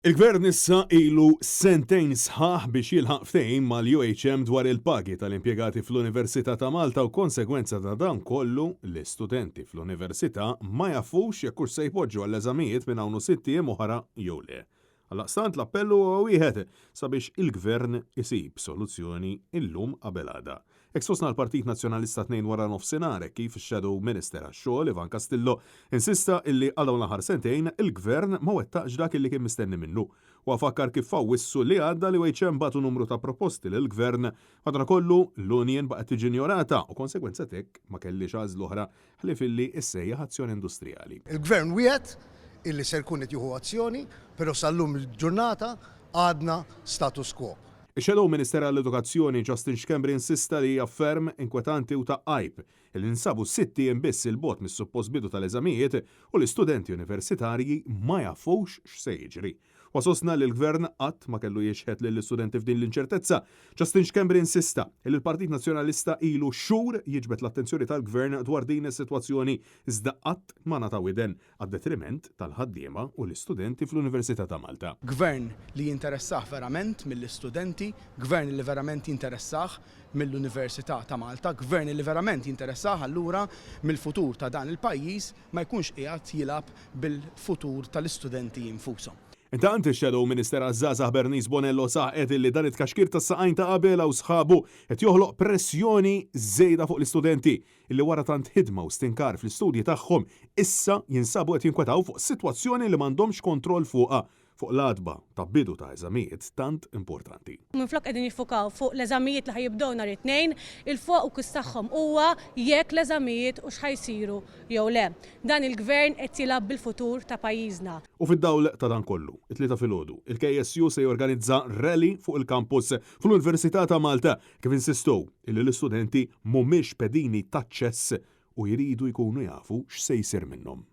Il-Gvern issa ilu sentejn sħaħ biex jilħaq ftehim mal-UHM dwar il-pagi tal-impjegati fl-Università ta' Malta u konsegwenza ta' dan kollu l-istudenti fl-Università ma jafux jekk hux se jpoġġu għall-eżamijiet minn hawn u sitt ijiem oħra jew le. Għaldaqstant l-appell huwa wieħed sabiex il-Gvern isib soluzzjoni illum qabel għada. Hekk sostna l-Partit Nazzjonalista t-Tnejn waranofsinhar hekk kif ix-Shadow Minister għax-Xogħol Ivan Castillo insista illi għal dawn l-aħħar sentejn il-Gvern ma wettaqx dak illi kien mistenni minnu. Huwa fakkar kif f'Awwissu li għadda l-UHM bagħtu numru ta' proposti lill-Gvern madankollu l-union baqgħet tiġi injorata u konsegwenza t'hekk ma kellhiex għażla oħra ħlief illi issejjaħ azzjoni industrijali. Il-Gvern wiegħed illi ser jkun qed jieħu azzjoni, però sal-lum il-ġurnata għadna status quo. Ix-Shadow Minister għall-Edukazzjoni Justin Schembri insista li hija ferm inkwetanti u ta' għajb li ninsabu sitt ijiem biss 'il bogħod mis-suppost bidu tal-eżamijiet u l-istudenti universitarji ma jafux x'se jiġri. Huwa sostna li l-Gvern qatt ma kellu jixħet lill-istudenti f'din l-inċertezza. Justin Schembri insista li l-Partit Nazzjonalista ilu xhur jiġbed l-attenzjoni tal-Gvern dwar din is-sitwazzjoni iżda qatt ma ngħata widen għad-detriment tal-ħaddiema u l-istudenti fl-Università ta' Malta. Gvern li jinteressah verament mill-istudenti, Gvern li verament jinteressah mill-Università ta' Malta, Gvern li verament jinteressah allura mill-futur ta' dan il-pajjiż ma jkunx qiegħed jilgħab bil-futur tal-istudenti infushom. Intant, ix-Shadow Minister għaż-Żgħażagħ Bernice Bonello saħqet illi dan it-tkaxkir tas-saqajn ta' Abela u sħabu qed joħloq pressjoni żejda fuq l-istudenti li wara tant ħidma u stinkar fl-istudji tagħhom issa jinsabu qed jinkwetaw fuq sitwazzjoni li m'għandhomx kontroll fuqha fuq l-għatba ta' bidu ta' eżamijiet tant importanti. Minflok qegħdin jiffukaw fuq l-eżamijiet li ħa jibdew nhar it-Tnejn, il-fokus tagħhom huwa jekk l-eżamijiet hux ħa jsiru jew le. Dan il-Gvern qed jilgħab bil-futur ta' pajjiżna. U fid-dawl ta' dan kollu, it-Tlieta filgħodu, il-KSU se jorganizza rally fuq il-campus fl-Università ta' Malta Kif insistow illi l-istudenti mhumiex pedini taċ-ċess u jridu jkunu jafu x'se jsir minnhom.